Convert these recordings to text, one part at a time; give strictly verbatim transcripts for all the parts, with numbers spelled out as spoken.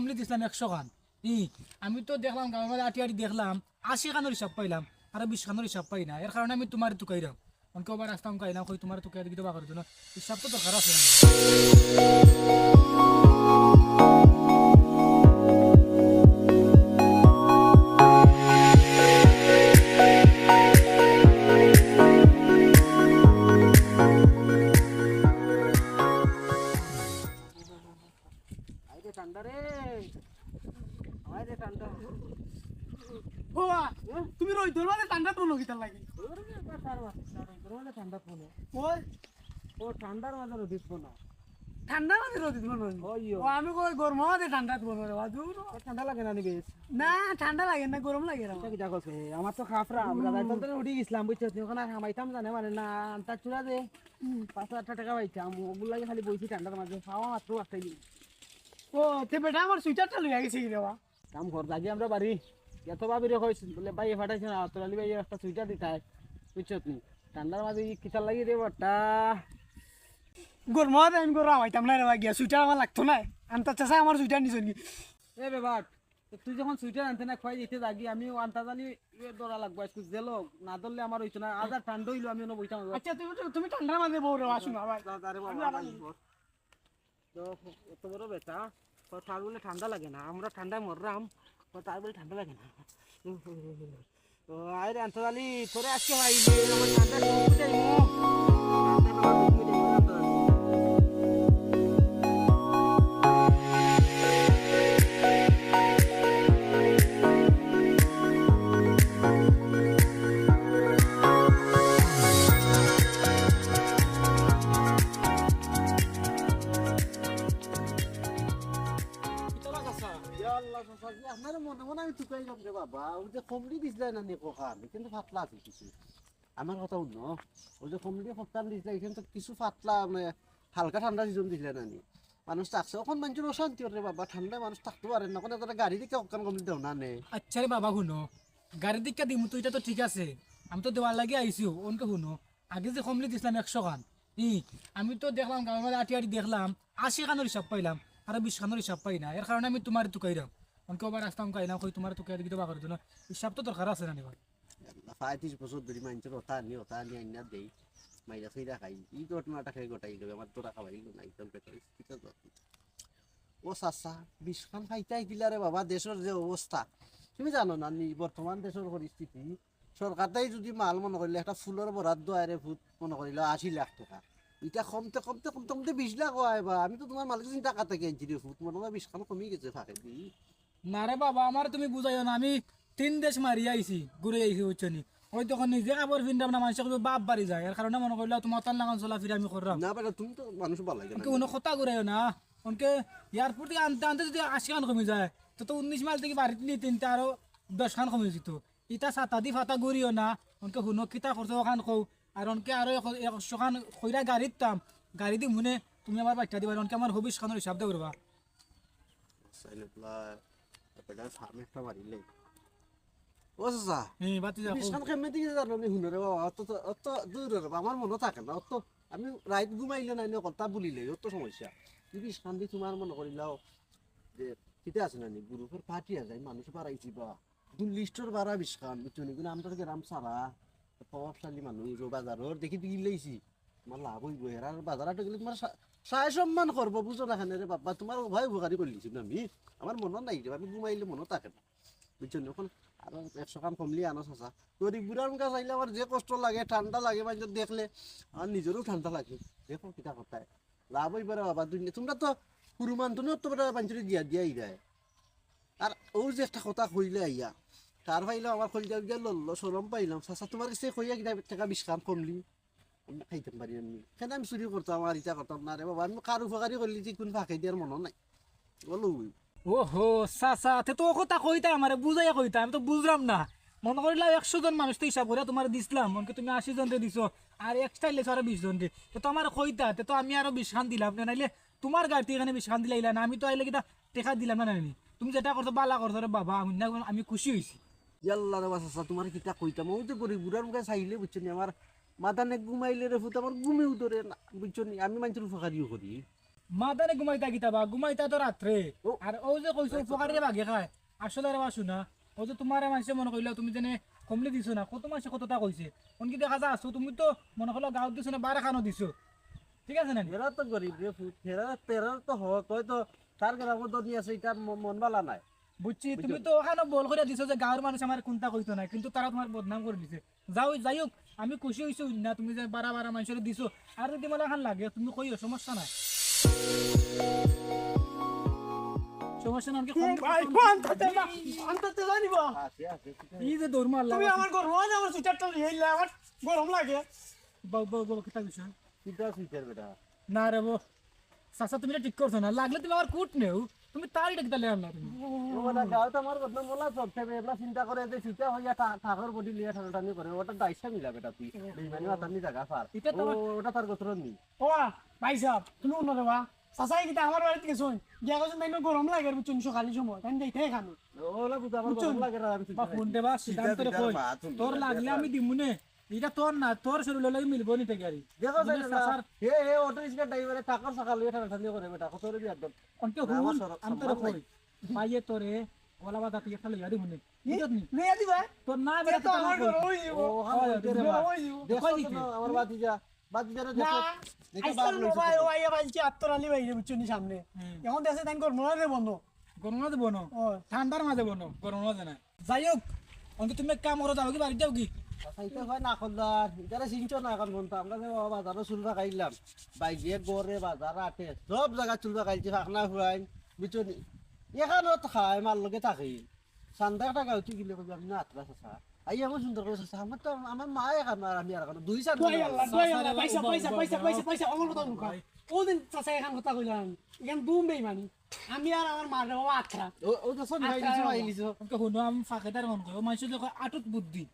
কমলি দিছলাম একশো খান। ই, আমি তো দেখলাম গাঁওর মাঝে আটি আটি দেখলাম, আশি খানর হিসাব পাইলাম, আরো বিশ খানর হিসাব পাই না। এর কারণে আমি তুমারে তুকাইরাম। অনকে আবার রাস্তা অনকে আইলাম, কই তুমারে তুকাই দেখি তো বাকর জন্য। হিসাব তো দরকার আছে না। আইরে ঠান্ডা রে, আইরে ঠান্ডা। ও বা, হ্যাঁ? তুমি রইদর মাঝে ঠান্ডাত বনো কিতার লাগি? ওরে বাবা, সার মারছে, সার রইদর মাঝে ঠান্ডাত বনো। ওই। ও ঠান্ডার মাঝে রইদত বনো। ঠান্ডার মাঝে রইদত বনো? ওই ও। ও, আমি কই গরমর মাঝে ঠান্ডাত বনো রে বাজু। ও ঠান্ডা লাগে না নি বেশ? না, ঠান্ডা লাগে না, গরম লাগে রে। এটা কিতা কছে? আমার তো খাফরা, আমরা হুম। রাইত তো উঠি গেছিলাম, বুঝছো? তুই ওখানে হামাইতাম জানে মানে না, আনতা চুরা দে। হুম। পাঁচ হাজার টেকা পাইতাম, ওগুর লাগি খালি বইছি ঠান্ডার মাঝে, খাওয়া মাত্র বাঁচাই দিই। ও, তে বেটা আমার সোয়েটারটা লইয়া গেছে কি রে বা? কাম কর, যাগি আমরা বাড়ি। এত ভাবিরে কইস, বলে, "ভাই, এ ফাটাইছে না, তোর আলী ভাই একটা সোয়েটার দিতায়।" বুঝছত নি? ঠান্ডার মাঝে ই কিতার লাগি রে বাট্টা? গরম মাঝে আমি গরম হামাইতাম না রে বা, গিয়া সোয়েটার আমার লাগতো না। আনতা চাচা আমার সোয়েটার নিছইন কি? এ বেবাট, তো তুই যখন সোয়েটার আনতে না খুয়াই দিতে যাগি, আমিও আনতা জানি, এ ধরা লাগবো আজকে, জেলো না ধরলে আমার হইতো না। আজ আর ঠান্ডা হইলো, আমি অন্য বইতাম। আচ্ছা, তুমি, তুমি, তুমি ঠান্ডার মাঝে বউ রে বা, শুনো ভাই। যা, যা রে বাবা, আমি আবার ভাই। তো অত বড় বেটা, তো তার বলে ঠান্ডা লাগে না, আমরা ঠান্ডায় মররাম, তো তার বলে ঠান্ডা লাগে না। তো আয় রে আন্তর আলী, তোরে আজকে পাইলে আমার ঠান্ডা কমে যাইবো। ঠান্ডা আমার কমে যাইবো, আন্তর আলী। ইয়া আল্লাহ, চাচা, আপনারে মনে মনে আমি তুকাইলাম রে বাবা। ওই যে কমলি দিছলায় না নি কখান, কিন্তু পাতলা আছে কিছু। আমার কথা হুনো, ওই যে কমলি কখান দিছলায়, এখান তো কিছু পাতলা, মানে, হালকা ঠান্ডা সিজন দিছলায় না নি। মানুষ থাকছে, অখন মানুষর অশান্তি অর রে বাবা, ঠান্ডায় মানুষ থাকতে পারে না। অখন একটা গাড়ি দেখিয়া কখান কমলি দেও না নে। আচ্ছা রে বাবা, হুনো, গাড়ি দেখিয়া দিমু তো, ইটা তো ঠিক আছে, আমি তো দেওয়ার লাগি আইছি। অনকে হুনো, আগে যে কমলি দিছলাম একশো খান, ই, আমি তো দেখলাম গাঁওর মাঝে আটি আটি দেখলাম, আশি খানর হিসাব পাইলাম, আরো বিশ খানর হিসাব পাই না। এর কারণে আমি তুমারে তুকাইরাম। অনকে আবার রাস্তা অনকে আইলাম, কই তুমারে তুকাই দেখি তো বাকর জন্য। হিসাব তো দরকার আছে না নি ভাই? আল্লাহ, পঁয়ত্রিশ বছর ধরি মানুষর ওটা আনি, ওটা আনি আইনা দেই, মাইরা ফিরা খাই। ই ঘটনাটা খাই ঘটাই দেবে, আমার তোরা খাওয়াই না, একদম পেটে কিতা দরকার। ও চাচা, বিশ খান পাইতায় কিলা রে বাবা, দেশর যে অবস্থা, তুমি জানো না নি বর্তমান দেশর পরিস্থিতি? সরকারটাই যদি মাল মনে করিলে একটা ফুলর বরাদ্দ আয় রে ফুত, মনে করিলে আশি লাখ টেকা, ইটা কমতে কমতে কমতে কমতে বিশ লাখ অয় বা। আমি তো তুমার মালিক চিন্তা কাতে আনছি রে ফুত, মনে হয় বিশ খান কমি গেছে ফাঁকেদি। না রে বাবা, আমারে তুমি বুঝাইও না, আমি তিন দেশ মারি আইছি, ঘুরি আইছি, বুঝছো নি? ওই তখন নিজে কাপড় পিনরাম না, মানষে কইবো বাপ বাড়ি যায়, এর কারণে মনে করিলাও তুমার তার লাগান চলাফিরা আমি কররাম। না বেটা, তুমি তো মানুষ ভালা লাগে না। অনকে কোনো কথা ঘুরাইও না, অনকে এয়ারপোর্ট থাকি আনতে আনতে যদি আশি খান কমি যায়, তো, তো উনিশ মাইল থাকি বাড়িত নি তিনটা আরো দশ খান কমি যেত। ইটা ছাতাদি ফাতা ঘুরিও না, অনকে হুনো কিতা করছো অখান কও, আর অনকে আরো এক-, একশো খান কইরা গাড়িত তাম, গাড়ি দিমুনে, তুমি আমার বাইচ্চা দিবা, অনকে আমার হবিশ খানর হিসাব দেও রে বা। সাইলেন্ট লাই, এটা সামনে একটা মারিলে। ও চাচা, হুম, বাতি যা, বিশ কও। খান কেমনে দিকে জানো নি হুনো রে বাবা, অত তো, অত দূর রে বাবা, আমার মনে থাকে না, অত আমি রাইত ঘুমাইলে নাই না কথা বলিলে, অত সমস্যা। ই বিশ খান দি তুমার মনে করিলাও যে, কিতা আছে না নি, গ্রুপর পার্টি আছে, মানুষ বাড়াইছি বা, দুন লিস্টর বাড়া বিশ খান, বুঝছো নি, কিন্তু আমরার গ্রাম সারা, প্রভাবশালী মানুষ, ও বাজারর দেখি দিলাইছি। তুমার লাভ অইবো, এরার বাজার হাটো গেলে তুমার সা-, সায় সম্মান করবো, বুঝো না কেনে রে বাবা, তুমার অভাব উপকারী করিলিছি না আমি, আমার মনো নাই রে, আমি ঘুমাইলে মনো থাকে না, বুঝছো নি? অখন আরো একশো খান কমলি আনো চাচা, গরিব বুড়ার মুখা চাইলে আমার যে কষ্ট লাগে, ঠান্ডা লাগে, মানুষ দেখলে আমার নিজরও ঠান্ডা লাগে। দেখো কিতা কথায়, লাভ অইবো রে বাবা, দুনিয়া, তুমরা তো হুরুমান, তুমি তো বেটা মানুষরে দিয়া দিয়া ইরায়। আর ও যে একটা কথা কইলে আইয়া, তার পাইলে আমার কলিজা উলিজা লড়লো, শরম পাইলাম। চাচা, তুমার গেছে কইয়া কিতা টেকা বিশ খান কমলি? আমি খাইতাম পারি এমনি। কেনে আমি চুরি করতাম আর ইতা করতাম না রে বাবা, আমি কার উপকারী করিলিছি, কুন ফাঁকেদি আর মনো নাই। বলো। ওহো, চাচা, তে তো ও কথা কইতায় আমারে, বুঝাইয়া কইতায়, আমি তো বুঝরাম না। মনো করিলাও একশো জন মানুষ তো হিসাব করিয়া তুমারে দিছলাম, অনকে তুমি আশি জনরে দিছো, আর extra লইছো আরো বিশ জনরে। তে তো আমারে কইতায়, তে তো আমি আরো বিশ খান দিলাম, নাইলে তুমার গাড়িত এখানে বিশ খান দিলাইলা না, আমি তো আইলে কিতা টেকা দিলাম না, নানি? তুমি যেটা করছো, ভালা করছো রে বাবা, আমি না, আমি খুশি অইছি। ইয়াল্লা রে বাবা, চাচা, তুমারে কিতা কইতাম, ওই যে গরিব বুড়ার মুখা চাইলে, বুঝছো নি, আমার মাথা নে ঘুমাইলে রে ফুত, আমার ঘুমেও ধরে না, বুঝছো নি, আমি মানুষর উপকারীও করি। মাদানে ঘুমাইতা কিতা বা, ঘুমাইতা তো রাত্রে। ও। আর অউ যে কইছো উপকারীরে বাগে খায়, আসলে রে বা শুনা, অউ যে তুমারে মানষে মনো কইলা তুমি যেনে কমলি দিছো না, কত মানষে কততা কইছে। অনকি দেখা যায় আছো, তুমি তো মনো করো গাঁওত দিছো না, বারো খানো দিছো, ঠিক আছে না? এরা তো গরিব রে ফুত, এরা, এরা তো হক, হয়তো তার গ্রামো ধনী আছে, ইটা ম-, মন বালা নাই। বুঝছি, বুঝছো তুমি নি? তো অখানো বল করিয়া দিছো যে গাঁওর মানুষ আমারে কুন্তা কইতো না, কিন্তু তারা তুমার বদনাম করি দিছে। যাও, যাই হোক, আমি খুশি অইছি না তুমি যে বারা বারা মানষরে দিছো। আর যদি মনে অখান লাগে তুমি কইও, সমস্যা নাই। সমস্যা নাই, অনকে কম ভাই, কোন তাতে না, কোন তাতে জানি বা? আছে, আছে, ঠিক আছে। এই যে দৌড় মারলা, তুমি আমার গরম, আমার সুইটারটা লইয়া আইলা, আমার গরম লাগে। বউ, বউ, বউ, কিতা বিষয়? কিতা সুইটার বেটা? না রে বউ, চাচা, তুমি ইটা ঠিক করছো না। লাগলে তুমি আমার কুট নেও, তুমি তার ইটা কিতা লেয়ার না তুমি? ও বেটা, গাঁওত আমার বদনাম বলা চলছে, এবলা চিন্তা করে যে সুইটার হইয়া ঠা-, ঠাকুর বডি লইয়া টানাটানি করে, ওটা দায়িত্ব নিলা বেটা তুই। বেইমানি মাতানি জাগা পার। ইটা তো ও, আমার ওটা তার গোত্র নি। ও ভাই সাহেব, তুমি অন্য রে বা। চাচাই কিতা আমার বাড়িত গেছইন, গিয়া কইছইন তাইন গরম লাগে, বুঝছো নি, সকালের সময়, তাইন যাইতে এখানে। ওলা বুঝা আমার বুঝছো গরম নি? লাগে না, আমি বা ফোন দে বা, সিদ্ধান্ত রে কই। তোর লাগলে আমি দিমুনে। ইটা তোর না, তোর শরীরর লগে মিলবো নি তে গাড়ি। দেখো বুঝলে চাচা, না? হে, হে, অটো রিক্সা ড্রাইভারে টাকার চাকা লইয়া টানাটানি করে বেটা, কত রে বিয়ার দর। অনকে না, আমার হুন, সর-, আমি তোরে সম্মান নাই। কই। ভাইয়ে তোরে গলা বাধা তুই একটা লইয়া দিমুনে। ই? বুঝছত নি? লইয়া দিবা? তোর না এ বেটা তো তোর আমার কই। ঘর হই যাব। ও, হ্যাঁ, ওই তোর রে ঘর মা। হই যাব। দেখো কই তো দিতে? না, আমার ভাতিজা, ভাতিজারে না, দেখো। দেখে আইসা বাপ লো লইছে ভাই, তো। ও আইয়া বালছি আত্তর আলী ভাইরে, বুঝছো নি সামনে। হুম। এখন দেশে তাইন গরম না রে বন্ধ। গরম না বনো। ও। ঠান্ডার মাঝে বনো, গরম মাঝে না। যাই হোক, অনকে তুমি এক কাম করো, যাও কি বাড়ি যাও কি? আচ্ছা, ইটা হয় না করলাম, ইটারে চিনছো না এখন বন্ধু। আমরা যে বাবা বাজারো চুল পাকাইলাম, বাইরে ঘরে বাজার আটে, সব জাগা চুল পাকাইলছি, ফাকনা ফুয়াইন, বুঝছো নি? এখানো তো খায়, মার লগে থাকে। চান্দা একটা গাউতি গেলে কইবে, "আমি না আত্রা চাচা।" আই এমন সুন্দর করে চাচা, আমার তো, আমার মা এখানো আর আমি আর এখানো, দুই চান্দা দোয়াই আল্লাহ, দোয়াই আল্লাহ, পয়সা, পয়সা, পয়সা, পয়সা, অমর কথা নুকা। ও দিন চাচা এখান কথা কইলাম, এখান দুম বেইমানি। আমি আর আমার মার বাবা আত্রা। ও, ও তো সব আত্রা খাই দিছো, বাবা। খাই দিছো। অনকে হুনো, আমি ফাঁকেদার মন কই, ও মানষে দেখো আটুত বুদ্ধি।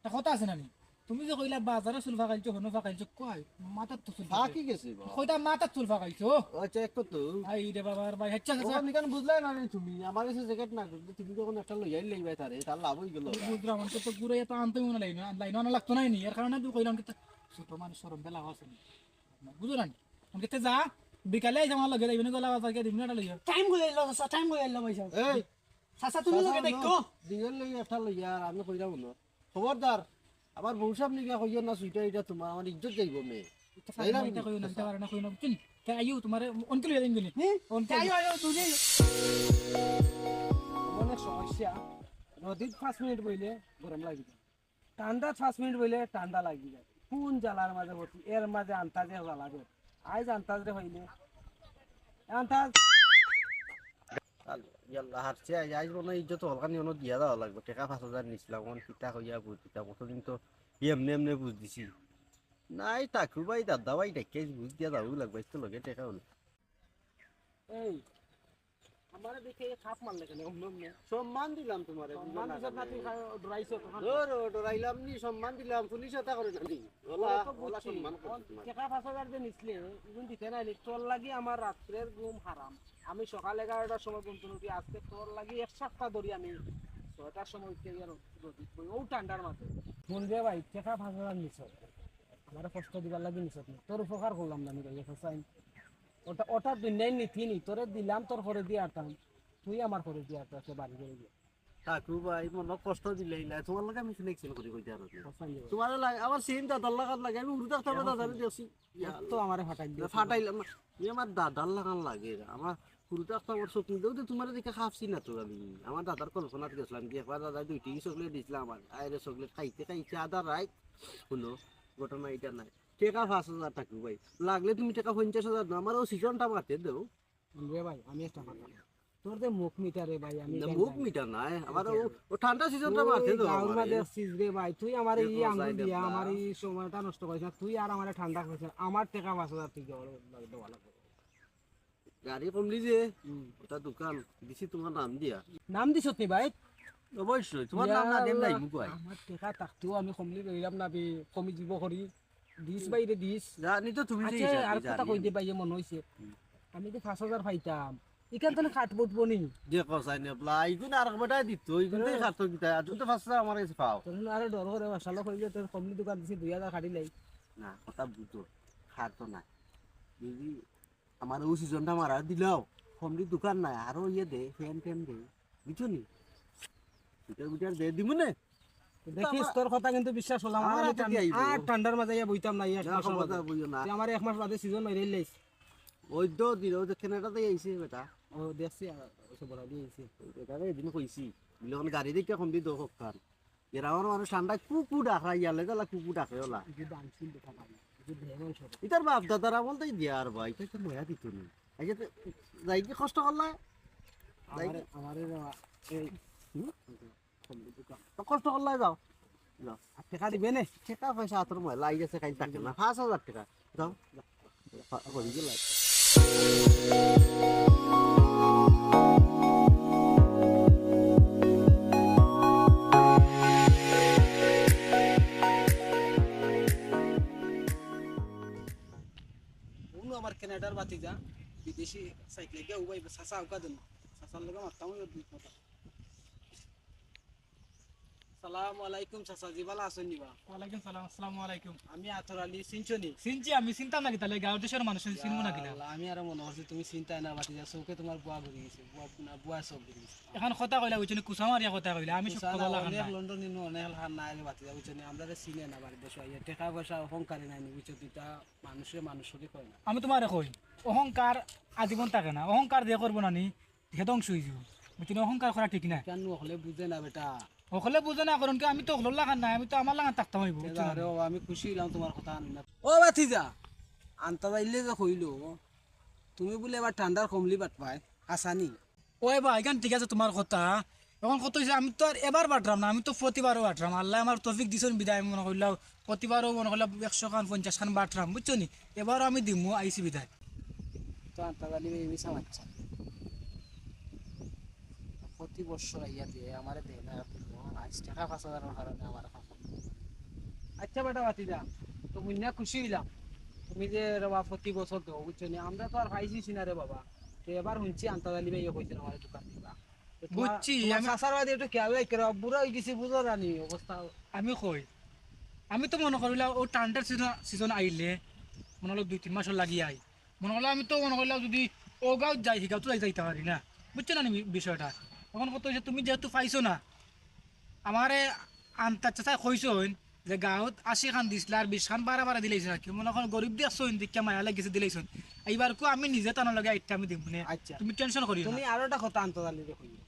তা কথা আছে না নি? তুমি যে কইলা বাজারো চুল ফাকাইলছো, হনো ফাকাইলছো, কই? মাথাত তো চুল ফাকাইলছো। ফাকি গেছে বা। কইতা মাথাত চুল ফাকাইছো? আচ্ছা, এক তো। আই রে বাবা, আর ভাই, আচ্ছা, আচ্ছা। ও, আমি কেন বুঝলাই না রে তুমি? আমার কাছে জ্যাকেট না, তুমি যখন একটা লইয়া লইবাই তারে, তার লাভ হই গেল। বুঝলাম, অনকে তো ঘুরে এত আনতে মনে লাইন, লাইন আনা লাগতো না নি, এর কারণে তুই কইলাম কি তো ছোট মানুষ শরম বেলা আছে নি। বুঝো না নি? অনকে তে যা, বিকালে আইস আমার লগে, যাইবে না গলা বাজার গিয়া দিবি না এটা লইয়া। টাইম কই আইলো, চাচা, টাইম কই আইলো, ভাই সাহেব? এই, চাচা, তুমি চাচা, লগে হুনো, দেখো। দুইজন লইয়া একটা লইয়া আর আমি কইলাম না। খবরদার, আমার বউ সামনে গিয়া কইও না, সুইটা ইটা তোমার, আমার ইজ্জত যাইব মে। ইটা পারে না, যাইলাম ইটা নি? কইও না, ইটা পারে না, কইও না, বুঝছো নি? তে আইও, তোমারে অনকে লইয়া যাইমু নি? হুম? অনকে তে আইও, আইও। আইও, দুজনে। অনেক সমস্যা, রোদিত পাঁচ মিনিট বইলে গরম লাগি যায়, ঠান্ডা পাঁচ মিনিট বইলে ঠান্ডা লাগি যায়। কোন জ্বালার মাঝে পড়ছি, এর মাঝে আন্তাজে জ্বালা দে। আইজ আন্তাজ রে হইলে, আন্তাজ। আল-, ইয়াল্লা, হারছে, আইজ, আইজ মনে হয় ইজ্জত হলকানি অনো দিয়া দেওয়া লাগবে। টেকা পাঁচ হাজার নিছিলাম, অখন কিতা কইয়া বুঝ দিতাম। অতদিন তো এমনে এমনে বুঝ দিছি। নাই, টাকু ভাই, দাদা ভাই, ডাকিয়া বুঝ দিয়া যাওয়া লাগবে, আইজ তো লগে টেকা হলো। এই, আমারে দেখে এই খাপ মারলে কেন? অমনে অমনে। সম্মান দিলাম তোমারে, সম্মান বুঝলা দিছত না না? তুই খা-, ডরাইছো তখন। ধরো, ডরাইলাম নি, সম্মান দিলাম, পুলিশ এটা করে না নি? ওলা, ওরা তো ওলা বুঝছি। সম্মান করছে তোমার। টেকা পাঁচ হাজার যে নিছলে, ইগুন দিতে নাইলে, তোর লাগি আমার রাত্রের ঘুম হারাম। আমি সকাল এগারোটার সময় ঘুম থেকে উঠি, আজকে তোর লাগি এক সপ্তাহ ধরি আমি ছয়টার সময় উঠে গিয়ে রোদ, রোদ উঠবো, ও ঠান্ডার মাঝে। হুন রে ভাই, টেকা পাঁচ হাজার নিছ, আমারে কষ্ট দিবার লাগি নিছ না, তোর উপকার করলাম না আমি, ভাই, এখন চাই। ওটা, ওটা দুনিয়ার নীতি নি, তোরে দিলাম তোর করে দিয়ে আরতাম, তুই আমার করে দিয়ে আরতাম, সে বাড়ি করে দিয়ে। কাকু ভাই, মনে কষ্ট দিলেই না, তোমার লগে আমি ফিনে exchange করি কইতে পারো না। কথা ইয়ে। তোমার লাগে, আমার সেম দাদার লাগাত লাগে, আমি উড়ু থাকতে আমার দাদারে দেখছি। ইয়া, তো আমারে ফাটাই দিও। ফাটাইলাম না। আমি আমার দাদার লাগান লাগে, আমার হুরুতা একটা আমার চোখ মিলতেও তো তোমার দিকে খাপছি না তো আমি। আমার দাদার কল্পনাত গেছিলাম, যে একবার দাদা দুইটি চকলেট দিছিলাম আমার। আরে চকলেট খাইতে খাইতে আধা রাইত, হুনো, ঘটনা ইটা নাই। টেকা পাঁচ হাজার টাকা ভাই। লাগলে তুমি টেকা পঞ্চাশ হাজার দাও, আমার ও সিজনটা মারতে দাও। রে ভাই, আমি একটা কথা কই। তোর যে মুখ মিটা রে ভাই, আমি না, জানি মুখ না। মিটা নাই, আমার ও, ও ঠান্ডা সিজনটা ওই মারতে দাও গাঁওর আমারে। মাঝে আসছিস রে ভাই, তুই আমারে দেখো, এই আঙ্গুল যাই দিয়া, দেখো। আমার এই সময়টা নষ্ট করিস না, তুই আর আমারে ঠান্ডা করিস না, আমার টেকা পাঁচ হাজার তুই দেওয়া লাগবে, দেওয়া লাগবে। গাড়ি কমলি যে, হুম। ওটা দোকান, দিছি তোমার নাম দিয়া। নাম দিছত নি ভাই? অবশ্যই, তোমার নাম না দিয়া ইয়া নাই, আল্লাহ, মুখ ভাই। আমার টেকা থাকতেও আমি কমলি রইলাম না বে, কমি দিব করি। দিস ভাই রে, দিস। জানি তো তুমি যে আচ্ছা, হিসাব আর জানি কথা কই আমি। দে ভাই, এ মনে হইছে। হুম। আমি যে পাঁচ হাজার পাইতাম, ইখান তো কাট বটবো নি। যে কসাই নে বলা, ইগুন আর বেটা দিত, ইগুন তো হুম। কাট তো দিতা, আর তুমি তো পাঁচ হাজার আমার কাছে পাও। তখন আরে ডর করে, মাশাআল্লাহ, কই যে তোর কমলি দোকান দিছি, দুই হাজার কাটি লাই। না, কথা বুঝো, কাট তো না। যদি আমার অউ সিজনটা মারা দিলাও, কমলি দোকান নাই, আরো ইয়ে দে, ফ্যান ট্যান দে, বুঝছো নি? হিটার বিটার দে, দিমু নে। দেখিস, আমার, তোর কথা কিন্তু বিশ্বাস করলাম। আমার আমি তো ঠান-, কি আইবো? আর ঠান্ডার মাঝে ইয়া বইতাম না, এই এক না, মাসের খবরদার মাঝে। বইও না। তুই আমার এক মাস বাদে সিজন মাইরে লাইস। ওই তো দিন, ওই যে কানাডা থাকি আইছে বেটা। ও, দেখছি, আর ওই সব বড় দিয়ে আইছে। এটা রে, এদিন কইছি, বুলে, "এখন গাড়ি দেখে কমলি দোকান।" এরা আমার মানুষ ঠান্ডায় কুকু ডাকরা, ইয়ালে জ্বালা কুকু ডাকে ওলা। এই যে দাম শুনতে থাকা, এই যে ভ্যান সব। ইতার বাপ দাদার আমল তাই দিয়া আর ভাই, ইতা তো ময়া দিত নি। এই যে তো যাই কি কষ্ট করলা? যাই আমারে, কি? আমারে রে বা-, এই, হুম? তো কষ্ট করলা যাও। যাও। আর টেকা দিবে নে? টেকা পয়সা আতর ময়লা আই গেছে, খাই থাকে না। পাঁচ হাজার টেকা। যাও। যাও। পা-, হয়ে গেল। হুনো আমার কানাডার ভাতিজা, বিদেশি সাইকেলে গিয়া উবাই, চাচা উকা দেন। চাচার লগে মারতাম ওই দুই কথা। সালাম আলাইকুম চাচা, জি ভালা আছইন নি বা? ওয়ালাইকুম সালাম, আসসালামু আলাইকুম। আমি আতর আলী, চিনছো নি? চিনছি আমি, চিনতাম না কিতা লাগি, গাঁওর দেশর মানুষ চিনমু না কিলা? আল্লাহ, আমি আরো মনে করছি তুমি চিনতায় না, ভাতিজা, চউখে তুমার বুয়া ঘুরি গেছে, বুয়া, না, বুয়া চউখ ঘুরি গেছে। অখন কথা কইলা বুঝছো নি, কুচা মারিয়া কথা কইলা, আমি সব কুচা কথা না, লাগান অনেক না। লন্ডন নিনু, অনেক হার নাই রে ভাতিজা, বুঝছো নি? আমরারে চিনে না বাড়িত বসে, ইয়ে টেকা পয়সা অহংকারে নাই নি, বুঝছো? দুইটা মানুষরে মানুষ করি কয় না। আমি তুমারে কই, অহংকার আজীবন থাকে না, অহংকার যে করবো না নি, হে ধ্বংস অই যাইবো। বুঝছো নি? অহংকার করা ঠিক না। কেন অকলে বুঝে না বেটা? অকলে বুঝে না, কারণ কি আমি তো অকলর লাখান নাই, আমি তো আমার লাখান থাকতাম অইবো, তে বুঝছো যা নি? রে বাবা, আমি খুশি অইলাম তুমার কথা হুনিয়া। ও ভাতিজা, আন্তাজ আইলে যে কইলো, তুমি বুলে এবার ঠান্ডার কমলি বাটবায়, হাছা নি? ওই বা, ইখান ঠিক আছে তুমার কথা। অখন কথা অইছে, আমি তো আর এবার বাটরাম না, আমি তো প্রতিবারও বাটরাম। আল্লায় আমার তৌফিক দিছইন বিদায়, আমি মনো করলাম প্রতিবারও মনো করলাম একশো খান, পঞ্চাশ খান বাটরাম, বুঝছো নি? এবারও আমি দিমু, আইছি বিদায়। তো আন্তাজ আলী ভাই, মিছা মাতছে। প্রতি বছর আইয়া দে, আমারে দে না, আর দিমু। আইজ টেকা পাঁচ হাজারর কারণে আমার এখন। আচ্ছা বেটা ভাতিজা, তো হুনিয়া খুশি অইলাম। তুমি যে রে বা প্রতি বছর দেও, বুঝছো নি? আমরা তো আর পাইছি না রে বাবা। তো এবার হুনছি আন্তাজ আলী ভাইয়ে কইছইন আমারে দোকান দিবা। তো তুমার, বুঝছি, তুমার আমি চাচার বাদে একটু খেয়াল রাখিও, বুড়া অই গেছি, বুঝো না নি অবস্থা। আমি কই, আমি তো মনো করলাম অউ ঠান্ডার সিজন, সিজন আইলে মনো অইলো দুই তিন মাসর লাগি আই। মনো করলাম আমি তো মনো করলাম যদি অউ গাঁওত যাই, হি গাঁওত তো যাই, যাইতাম পারি না, বুঝছো না নি বি-, বিষয়টা? অখন কথা অইছে তুমি যেহেতু পাইছো না, আমারে আন্তাজ চাচায় কইছইন যে গাঁওত আশি খান দিছলা আর বিশ খান বারা বারা দিলাইছইন আর কি। মনো করো গরিব দেখছইন, দেখিয়া মায়া লাগিছে দিলাইছইন। এইবার কো আমি নিজে তান লগে আইট্টা আমি দিমু নে। আচ্ছা। তুমি টেনশন করিও না। তুমি আরো একটা কথা আন্তাজ আলীরে কইও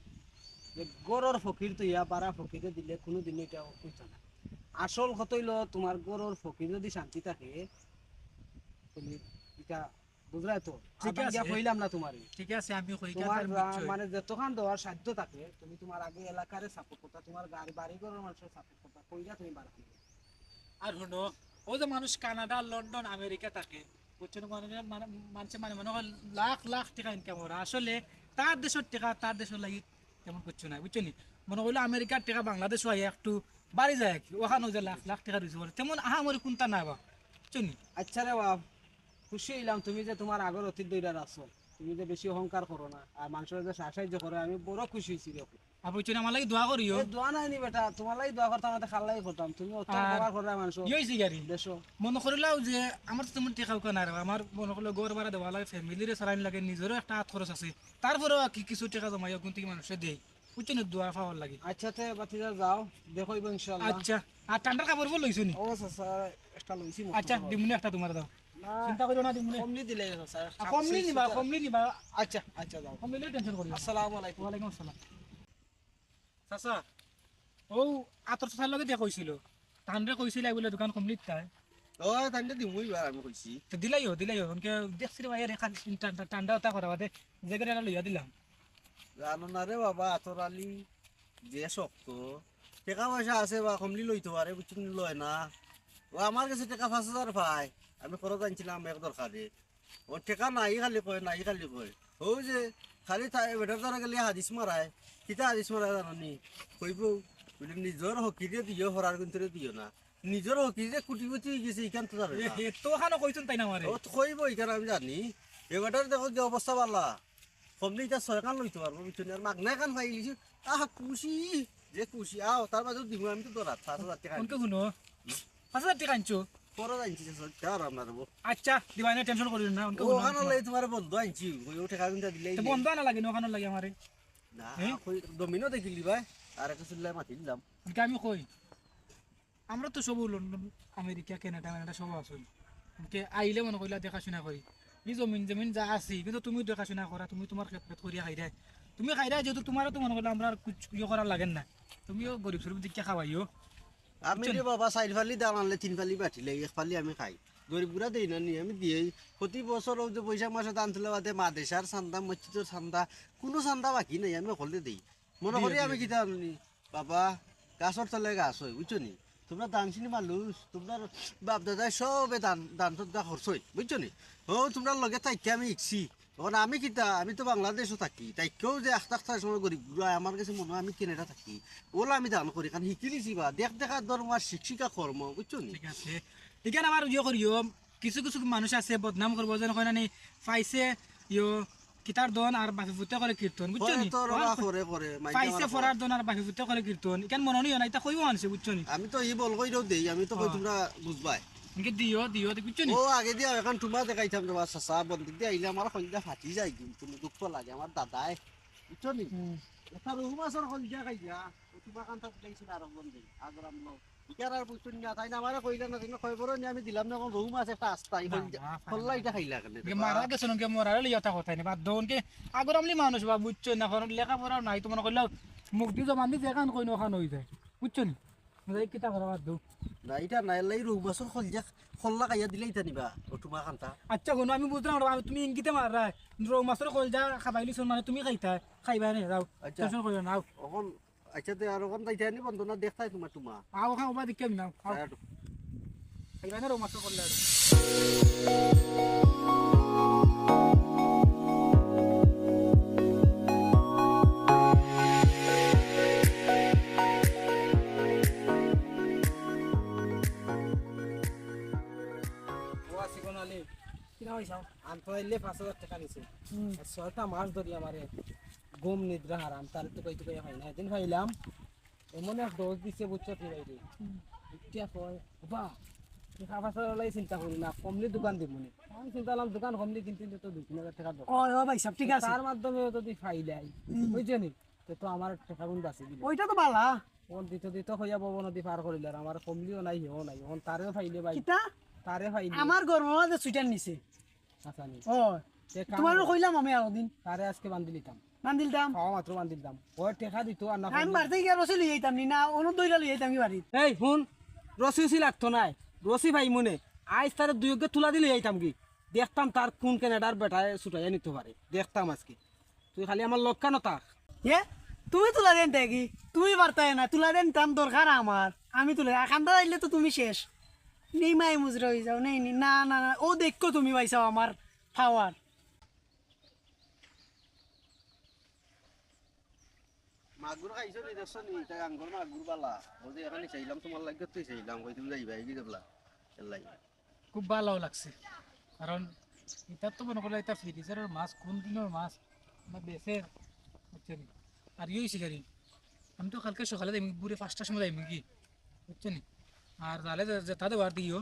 যে ঘরর ফকির তো ইয়া বারা ফকিরে দিলে কুনুদিন ইটা অইতো না। আসল কথা অইলো তুমার ঘরর ফকির যদি শান্তি থাকে, তুমি ইটা বুঝরায় তো? ঠিক আছে। কইলাম না তুমারে? ঠিক আছে, আমি কই, তুমার, মানে, যতখান দেওয়ার সাধ্য থাকে, তুমি তুমার আগে এলাকারে support করতা, তুমার গাড়ি, বাড়ি ঘরর মানুষরে support করতা, কইরা তুমি বার করবে। আর হুনো, অউ যে মানুষ কানাডা, লন্ডন, আমেরিকা থাকে, বুঝছো নি? মানে, মানে, মানষে মানে মনো অয় লাখ লাখ টেকা income করে, আসলে তার দেশর টেকা তার দেশর লাগি তেমন কিচ্ছু নাই, বুঝছো নি? মনো অইলো আমেরিকার টেকা বাংলাদেশো আইয়া একটু বাড়ি যায় আর কি, অখানো যে লাখ লাখ টেকা রইছে, তেমন আহামরি কুন্তা নাই বা, বুঝছো নি? আচ্ছা রে বাপ, খুশি অইলাম তুমি যে তুমার আগর অতীত ধইরা রাখছো, তুমি যে বেশি অহংকার করো না, আর মানষরে যে সা-, সাহায্য করো, আমি বড় খুশি অইছি রে। আর বুঝছো নি, আমার লাগি দোয়া করিও। এ, দোয়া নায় নি বেটা, তুমার লাগি দোয়া করতাম, না তে কার লাগি করতাম? তুমি অত আর উপকার করো মানষর। ইয়ে অইছে কি আর? দেশো। মনো করিলাও যে আমার তো তেমন টেকা উকা নাই রে, আমার মনো করলে ঘর ভাড়া দেওয়া লাগে, family রে চালানি লাগে, নিজরও একটা আত খরচ আছে, তারপরেও আর কি কিছু টেকা জমাই অগুন থাকি মানষরে দেই। বুঝছো নি, দোয়া পাওয়ার লাগি। আচ্ছা, তে ভাতিজা যাও, দেখা অইবো ইনশাআল্লাহ। আচ্ছা, আর ঠান্ডার কাপড় উপর লইছো নি? ও চাচা, একটা লইছি মাত্র। আচ্ছা, দিমুনে একটা তুমারে দাও। না, চিন্তা করিও না, দিমুনে। কমলি দিলাইও চাচা। আর কমলি নিবা, কমলি নিবা। আচ্ছা, আচ্ছা, যাও। কমলি লইলে টেনশন করিও না। আসসালামু আলাইকুম। ওয়ালাইকুম আসসালাম। চাচা, অউ আতর চাচার লগে দেখা অইছিল। তানরে কইছিলা বুলে দোকান কমলিত তাই। ও, তানরে দিমু ইবার আমি কইছি। তো দিলাইও, দিলাইও। অনকে দেখছি রে ভাই, এর এখান ঠান্ডা, ঠান্ডা অতা করা বাদে জ্যাকেট এটা লইয়া দিলাম। জানো না রে বাবা, আতর আলী যে শক্ত। টেকা পয়সা আছে বা কমলি লইতো পারে, বুঝছো নি, লয় না। ও আমার গেছে টেকা পাঁচ হাজার পায়, আমি খরচ আনছিলাম এক দরকারে। ও টেকা নাই খালি কয়, নাই খালি কয়। অউ যে খালি তা-, বেটার দ্বারা গেলে হাদিস মারায়, কিতা হাদিস মারায় জানো নি? কইবো, বুলে, "নিজর ফকিরে দিও, হরার গুন্তরে দিও না।" নিজর ফকির যে কোটিপতি অই গেছে, ইখান তো জানে না। এ, এ তো অখানো কইছইন তাইন আমারে। ও তো কইবো, ইখান আমি জানি। এ বেটার দেখো যে অবস্থা বালা। কমলি ইটা ছয়খান লইতো পারবো, বুঝছো নি? আর মাগনা এখান পাই গেছি। আহা, খুশি, যে খুশি। আও, তার মাঝে দিমু আমি তো দরাত, পাঁচ হাজার টেকা। অনকে হুনো, পাঁচ হাজার টেকা আনছো? খরচ আনছি, চাচা, কিতা আর আপনার হবো? আচ্ছা, দিবাই না, টেনশন করিও না। অনকে ও, হুনো, ওখানো লাগি তুমারে বন্ধু আনছি, ওই ও টেকা কিন্তু দিলে তো বন্ধু আনা লাগে না, ওখানো লাগে আমারে। না, হ্যাঁ? ওই জমিনও দেখিলি ভাই, আর একটা চুল্লায় মাতি দিলাম। অনকে আমি কই, আমরা তো সব লন্ডন, আমেরিকা, কানাডা, কানাডা সব আছে। অনকে আইলে মনে কইলা দেখাশোনা করি। ই জমিন জমিন যা আছে, কিন্তু তুমি দেখাশোনা করা, তুমি তুমার খেত খেত করিয়া খাইরায়। তুমি খাইরায় যেহেতু তুমারও তো মনে কইলা আমরা আর কুছ ইয়ে করার লাগে না। তুমিও গরিব সরিব দিকে খাওয়াইও। আমি রে বাবা, চাইর ফালি ধান আনলে তিন ফালি বাটিলে এক ফালি আমি খাই। গরিব গুড়া দেই না নি, আমি দিয়েই। প্রতি বছর ওই যে বৈশাখ মাসে ধান তুলে বাদে মাদ্রাসার চান্দা, মসজিদর চান্দা, কুনু চান্দা বাকি নাই, আমি হকলরে দেই। মনে করি আমি কিতা জানো নি? বাবা, গাছর তলে গাছ অয়, বুঝছো নি? তুমরা দানশীল মানুষ, তুমরার বাপ দাদায় সবে দান, দান সদকা করছইন, বুঝছো নি? ও, তুমরার লগে থাকি আমি শিখছি। অখন আমি কিতা, আমি তো বাংলাদেশো থাকি, থাকিও যে আখতা আখতা সময় গরিব গুড়া, আমার গেছে মনো অয় আমি কানাডা থাকি। অলা আমি দান করি, কারণ শিখি লিছি বা, দেখ দেখা ধর্ম আর শিখ শিখা কর্ম, বুঝছো নি? ঠিক আছে। ইখান আবার ইয়ে করিও, কিছু কিছু মানুষ আছে বদনাম করবো, যেন কয় না নি, পাইছে ইয়ো কিতার দন আর বাপে পুতে করে কীর্তন, বুঝছো নি? করে তো রে বা, করে, করে, মাইনষে পাইছে আমার ফরার দন আর বাপে পুতে করে কীর্তন, ইখান মনো নিও না, ইতা কইবো মানষে, বুঝছো নি? আমি তো ই বল কইরাও দেই, আমি তো কই হ্যাঁ। তুমরা বুঝবায়। ইনকে দিও, দিও, বুঝছো নি? ও, আগে দিয়া এখন তুমরা দেখাইতাম রে বা, চাচা, বন্দিক দিয়া আইলে আমার কলিজা ফাটি যায়, কিন্তু দুঃখ লাগে, আমার দাদায়, বুঝছো নি? হুম। একটা রুহু মাছর কলিজা খাইয়া, ও তুমার কান্তা দিলাইছিল আর বন্দিক, আগর আমলো। ইকার আর বুঝছো নি, তাই না আমারে কইলা না, তাই না কয় বড় নি আমি দিলাম না, এখন রুহু মাছ একটা আস্তা, এই না, কলিজা, না, খাইলা। কল্লা ইটা খাইলা কেনে রে বা? মারা গেছে নাকি, মরারে লইয়া তা কথাই না, বাদ দেও, ইনকে আগর আমলি মানুষ বা, বুঝছো না, কারণ লেখাপড়াও নাই, তুমার কইলা মুখ দি জবান দি যেখান কই না ওখান অই যায়, বুঝছো নি? যাই কিতা করা বাদ দেও। না, ইটা না, এলাই রুহু মাছর কলিজা, কল্লা খাইয়া দিলে ইতা নিবা, ও তুমার কান্তা। আচ্ছা, হুনো, আমি বুঝলাম না, আমি, তুমি ইঙ্গিতে মাররায়, রুহু মাছর কলিজা খাবাইলিছো মানে তুমি খাইতায়, খাইবায় নে, যাও, আচ্ছা। টেনশন করিও না, আও। অখন, আচ্ছা, তে আর অখন যাইতায় নি বন্ধ না, দেখতায় তুমার তুমা। আও, খাও, বা দেখি আমি নাও, আও। আয় একটু। খাইবায় নে রুহু মাছর কলিজা। ও আছি কোন আলী? কিনা পয়সা? আনতো আইলে পাঁচ হাজার টেকা নিছে। হুম। আর ছয়টা মাস ধরি আমারে ঘুম নিদ্রা হারাম, তারে তো কইতে কইয়া পাই না। এদিন পাইলাম, এমন এক ডোজ দিছে, বুঝছো কি ভাই রে? হুম। উঠিয়া কয়, "বাবা, টেকা পয়সা লাই চিন্তা করি না, কমলি দোকান দিব নি।" আমি চিন্তা করলাম, দোকান কমলি কিন্তু তো দুই তিন হাজার টেকা দরকার। ও, ও ভাই সাহেব, ঠিক আছে। তার মাধ্যমে যদি পাইলাই, হুম। বুঝছো নি? তো, তো আমার টেকা গুণ বাঁচি দিল। ওইটা তো বালা। অখন দিত দিত কইয়া ভব নদী পার করিল, আর আমার কমলিও নাই, হিও নাই। অখন তারেও পাইলে ভাই। কিতা? তারে পাইলে। আমার গরমর মাঝে সুইটার নিছে। আচ্ছা, নি। ও, তে কাম তুমারে করো। কইলাম আমি আরো দিন। তারে আজকে বান্ধিলিতাম। বান্ধিলিতাম। খাওয়া মাত্র বান্ধিলিতাম। ওই টেকা দিত আর না আমি পাইলে। বাড়িতে গিয়া রশি লই আইতাম নি, না, অনু দইরা লই আইতাম কি বাড়িত? এই, হুন, রশি উশি লাগতো নায়। রশি পাইমু নে। আইজ তারে দুই অগ্গে তুলা দি লই আইতাম কি? দেখতাম তার কোন কানাডার বেটায় ছুটাইয়া নিতে পারে। দেখতাম আজকে। তুই খালি আমার লগে কেনে থাক? এ? তুমি তুলা দেন থাকি? তুমি পারতায় না, তুলা দেন তাম দরকার আমার। আমি তুলা, আকান্দা আইলে তো তুমি শেষ। নেই মাই মুজরা অই যাও, নেই, নেই, না, না, না, ও দেখো তুমি পাইছাও আমার পাওয়ার। মাগুর খাইছো নি, দেখছো নি? ইটা গাঙ্গর মাগুর বালা। বলতে এখানে চাইলাম, তুমার লাগি তুই চাইলাম, কই তুমি যাইবা, এই কি দেখলা? এর লাগি। খুব ভালাও লাগছে, কারণ ইটা তো মনে করলে ইটা ফ্রিজের মাছ, কোন দিনর মাছ, না বেচের, বুঝছো নি? আর ইয়ে অইছে কি, আমি তো কালকে সকালে যাইমু, ভোরে পাঁচটার সময় যাইমু কি, বুঝছো নি? আর তাহলে যে, যেতা দেওয়ার দিও।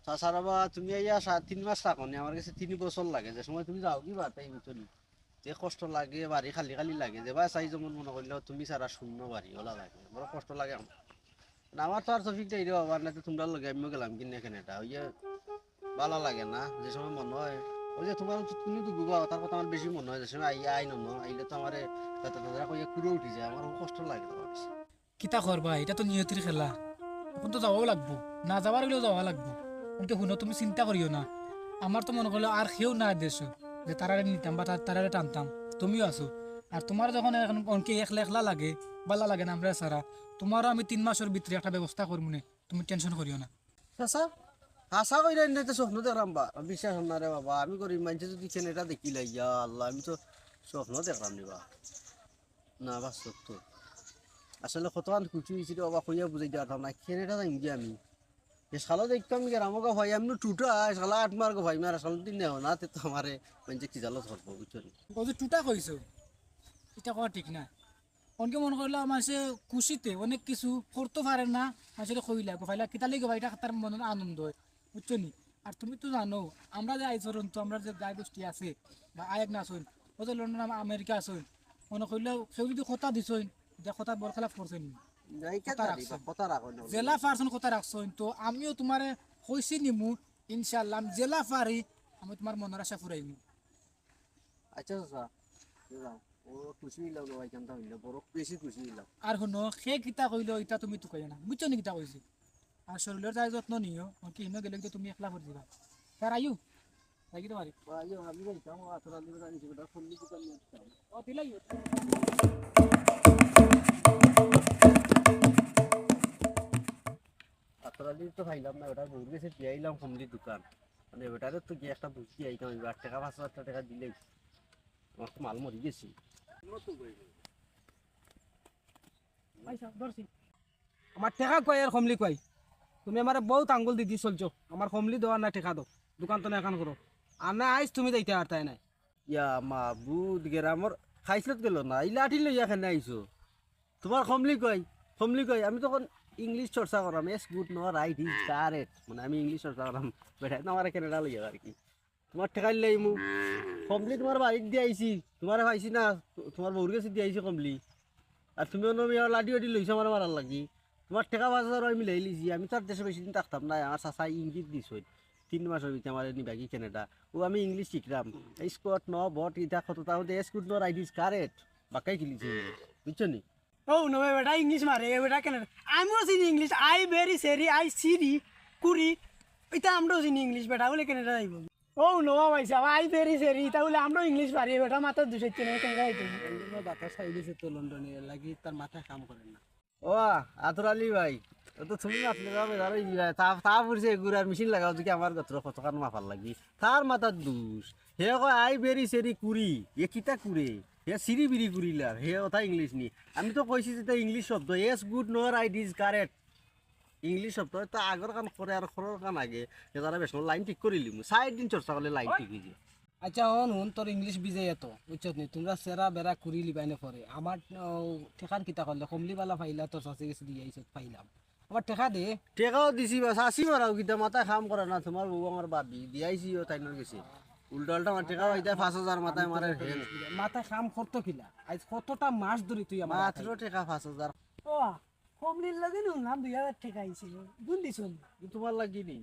চাচা রে বা, তুমি আইয়া সা-, তিন মাস থাকো নি, আমার গেছে তিন বছর লাগে, যে সময় তুমি যাও কি বাতাই, বুঝছো নি? যে কষ্ট লাগে, বাড়ি খালি খালি লাগে, যে বা চাই যেমন মনে করলে তুমি ছাড়া শূন্য বাড়ি, ওলা লাগে, বড় কষ্ট লাগে আমার। না, আমার তো আর তৌফিক নাই রে বাবা, না তো তুমরার লগে আমিও গেলাম কিনে কানাডা, ওই যে ভালা লাগে না, যে সময় মনে হয়, ওই যে তুমার উচিত কুনু দুগু বা, তার কথা আমার বেশি মনে হয়, যে সময় আই, আই নন, আইলে তো আমারে দাদা দাদা কইয়া কুড়ো উঠি যায়, আমার খুব কষ্ট লাগে তোমার বেশি। কিতা করবা, ইটা তো নিয়তির খেলা, অখন তো যাওয়াও লাগবো, না যাওয়ার অইলেও যাওয়া লাগবো। কিন্তু হুনো, তুমি চিন্তা করিও না, আমার তো মনে করলে আর কেউ না দেশো, যে তারারে নিতাম বা তা-, তারারে টানতাম, তুমিও আছো। আর তুমার যখন এখন অনকে একলা একলা লাগে, ভালা লাগে না আমরা ছাড়া, তুমারও আমি তিন মাসর ভিতরে একটা ব্যবস্থা করমু নে, তুমি টেনশন করিও না। চাচা, হাছা কইরা ইন্নাতে স্বপ্ন দেখরাম বা, বিশ্বাস অর না রে বাবা, আমি গরিব মানষে যদি কানাডা দেখিলাই, ইয়া আল্লাহ, আমি তো স্বপ্ন দেখরাম নি বা। না, বাস্তব তো। আসলে কতখান খুশি অইছি রে বাবা, কইয়া বুঝাইতে পারতাম না, কানাডা যাইমু গি আমি। এ শালা দেখতাম গেরামো গো ভাই, আমি টুটা, শালা আট মার গো ভাই, মারা শালা দিন নেও না, তে তো আমারে মানষে কি জালত করবো, বুঝছো নি? ও যে টুটা কইছো, ইটা কওয়া ঠিক না। অনকে মনো করলা মানষে খুশিতে অনেক কিছু করতো পারে না, মানষরে কইলা, গো ফাইলা কিতা লাগি বা, ইটা তার মনর আনন্দ অয়, বুঝছো নি? আর তুমি তো জানো, আমরা যে আইজ পর্যন্ত, আমরা যে গাই গোষ্ঠী আছে, বা আয়েক না আছইন, অত লন্ডন, আম-, আমেরিকা আছইন, মনো করলে কেউ যদি কথা দিছইন, যে কথা বরখেলাফ করছইন নি? না, এই কথা কথা রাখছইন। কথা রাখো না। যেলা পারছইন কথা রাখছইন, তো আমিও তুমারে কইছি নিমু, ইনশাআল্লাহ, আমি যেলা পারি, আমি তুমার মনর আশা ফুরাইমু। আচ্ছা চাচা, যাও। ও খুশি অইলাম রে ভাই, কেনতা অইলাম, বড় বেশি খুশি অইলাম। আর হুনো, হে কিতা কইলো, ইটা তুমি তুকাইও না, বুঝছো নি কিতা কইছি? আর শরীলর যাই যত্ন নিও, অনকে হিনো গেলে কিন্তু তুমি একলা পড়ি যিবা। স্যার আইও, থাকি তো পারি। আইও, আমি যাইতাম, ও আতর আলী বাজার নিচে বেটা ফোন দিতে পারি না। ও, দিলাই। আতর আলী তো পাইলাম না, বেটার বউর গেছে দিয়া আইলাম কমলির দোকান। মানে বেটারে তো গিয়া একটা বুঝ দিয়া আইতাম, এবার টেকা পাঁচ হাজার টেকা দিলেই আমার তো মাল মরি গেছে। ভাই সাহেব, ধরছি। আমার টেকা কই আর কমলি কই? তুমি আমারে বউত আঙ্গুল দি দি চলছো। আমার কমলি দেওয়ার না, টেকা দেও। দোকান তো না এখান করো। আর না আইজ তুমি যাইতে পারতায় নাই। ইয়া মাবুদ, গেরামর খাইছলত গেল না। ই লাঠি লইয়া কেনে আইছো? তুমার কমলি কই? কমলি কই? আমি তখন ইংলিশ চর্চা করাম। As good nor right is correct। মানে আমি ইংলিশ চর্চা করাম। বেটায় তো আমারে কানাডা লইয়া আর কি। তুমার টেকা দিলাইমু। কমলি তুমার বাড়িত দিয়া আইছি। তুমারে পাইছি না। তু-, তুমার বউর গেছে দিয়া আইছি কমলি। আর তুমি অনো মিয়া লাঠি ওঠি লইছো আমারে মারার লাগি। তুমার টেকা পাঁচ হাজার আমি মিলাই লিছি। আমি তো আর দেশো বেশি দিন থাকতাম না। আমার চাচায় ইঙ্গিত দিছইন। তিন মাসর ভিতরে আমারে নিবা কি কানাডা। ও আমি ইংলিশ শিখরাম। As good nor but, ইটা কততা অইতে as good nor right is correct। বাক্কাই কিলিছি। বুঝছো নি? ও, নো, বেটা ইংলিশ মারে, এ বেটা কানাডা। আমিও চিনি English, I very sorry, I সিরি, কুরি। ইতা আমরাও চিনি ইংলিশ, বেটা বলে কানাডা যাইব। ও, নো, ভাই সাহেব, I very sorry, ইতা বলে আমরাও ইংলিশ পারি, এ বেটা মাথার দুষ হচ্ছে না, কানাডা যাইতে। লন্ডনের বাতাস খাই দিছে তো লন্ডনে, এর লাগি তার মাথা কাম করে না। ও, আতর আলী ভাই, ও তো তুমি মাতলে যাবে, ধরো, ই ভাই, তা, তা বুঝছে, গুড়ার মেশিন লাগাও, দেখি আমার গতরে কতখান মাপার লাগি। তার মাথার দুষ। হে কয়, "I very sorry, কুরি।" এ কিতা কুরে? হে সিরি বিরি কুরিলার। হে ওটা ইংলিশ নি। আমি তো কইছি যে এটা ইংলিশ শব্দ। As good nor right is correct। English শব্দ। তো আগর কান করে আর খরর কান আগে। হে তারা বেশ লাইন ঠিক করিলিমু। চাইর দিন চর্চা করলে লাইন ঠিক অই যায়। আচ্ছা, হন, হন, তোর ইংলিশ বিজে এত, বুঝছত নি? তুমরা সেরা বেরা কুরি লিবাইনে পরে। আমার, ও, টেকার কিতা করলে? কমলি বালা পাইলা, তোর চাচি গেছে দিয়া আইছত, পাইলাম। আমার টেকা দে। টেকাও দিছি বা, চাচি মারাও কিতা, মাথায় কাম করে না, তুমার বউ আমার ভাবি, দিয়া আইছি ও তাইনর গেছে। উল্টা উল্টা আমার টেকা পাইতায় পাঁচ হাজার মাথায় মারে হেন। মাথায় কাম করতো কিলা? আইজ কতটা মাস ধরি তুই আমার মাত্র টেকা পাঁচ হাজার। ও, কমলির লগে নি হুনলাম দুই হাজার টেকা আইছিল। গুন দিছইন। ই তুমার লাগি নি?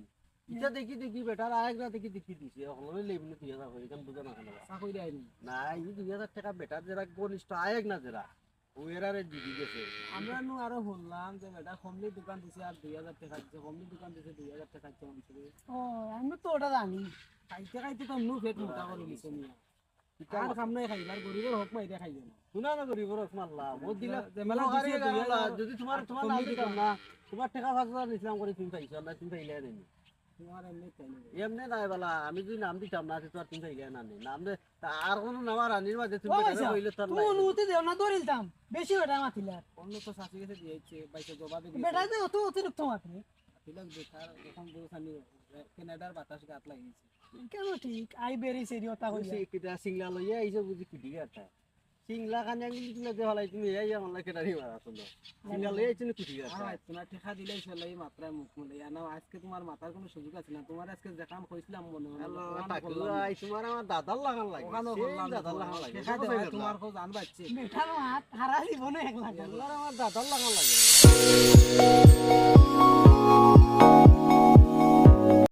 ইটা দেখি দেখি বেটার আয়েক না দেখি দেখি দিছে। অকলরে লেবনে দুই হাজার করি, ইখান বুঝো না কেনে? চাকরি আইনি। না, ই দুই হাজার টেকা বেটার যেরা ঘনিষ্ঠ আয়েক না যেরা। ও এরারে দিদি গেছে। আমরা নু আরো হুনলাম যে বেটা কমলির দোকান দিছে আর দুই হাজার টেকা দিছে, কমলির দোকান দিছে দুই হাজার টেকা দিছে মানুষরে। ও, আমি তো ওটা জানি। খাইতে খাইতে তো নু পেট মোটা করে নিছে মিয়া। কিতা আর মাত? কাম নাই খাইবার, গরিবর হক মাইরে খাইবে না। হুনা না গরিবর হক মারলা, ও দিলা, যে মেলা তোমার দিছে, হারে দুই হাজার, গেলা, যদি তোমার, আর তোমার নাম কমলি দিতাম দোকান। না, তোমার টেকা পাঁচ হাজার নিছিলাম করি তুমি পাইছো না, তুমি পাইলে না নি। তোমার এমনি তাই না। এমনি নাই বালা, আমি যদি নাম দিতাম না, তো আর তুমি পাইলে না নি। নাম দে, তা আর কোনো নাম আর আনির মাঝে তুমি ও বেটারে আচ্ছা, কইলে তো আর তুমি নাই। অনুমতি দেও না, ধরিলতাম। বেশি বেটা মাতিলার। অন্য তো চাচি গেছে দিয়া আইছে, বাইকে জবাবে গেছে। বেটা তো অত অতিরিক্ত মাতে। তিলক বেকার, এখন বউ খানি কানাডার বাতাস গাত লাগিয়েছে। কেন ঠিক? I very sorry ওটা কইয়া। সে কিতা সিংলা লইয়া আইছে বুঝি কুটি গাতা। সিংলা খানি আমি তুলে দে হালাই তুমি এই আমার লাগে ডারি মারা শুনো। সিংলা লইয়া আইছে না কুটি গাতা। আর আইছে না, টেকা দিলে ইনশাআল্লাহ এই মাত্রায় মুখ মুলে। ইয়া না, আজকে তোমার মাথার কোনো সুযোগ আছে না। তোমার আজকে যে কাম কইছিলাম মনে মনে, আল্লাহ, ওখানে টাকলু করলাম না। আই, তোমার আমার দাদার লাগান লাগে। ওখানে সেই করলাম না দাদার তোমার। লাগান লাগে। টেকা দেখো দেওয়া না। তোমার খোঁজ আনবা হচ্ছে। বেটার মাত হারা জীবনে এক লাখ। আল্লাহ, আমার দাদার লাগান লাগে।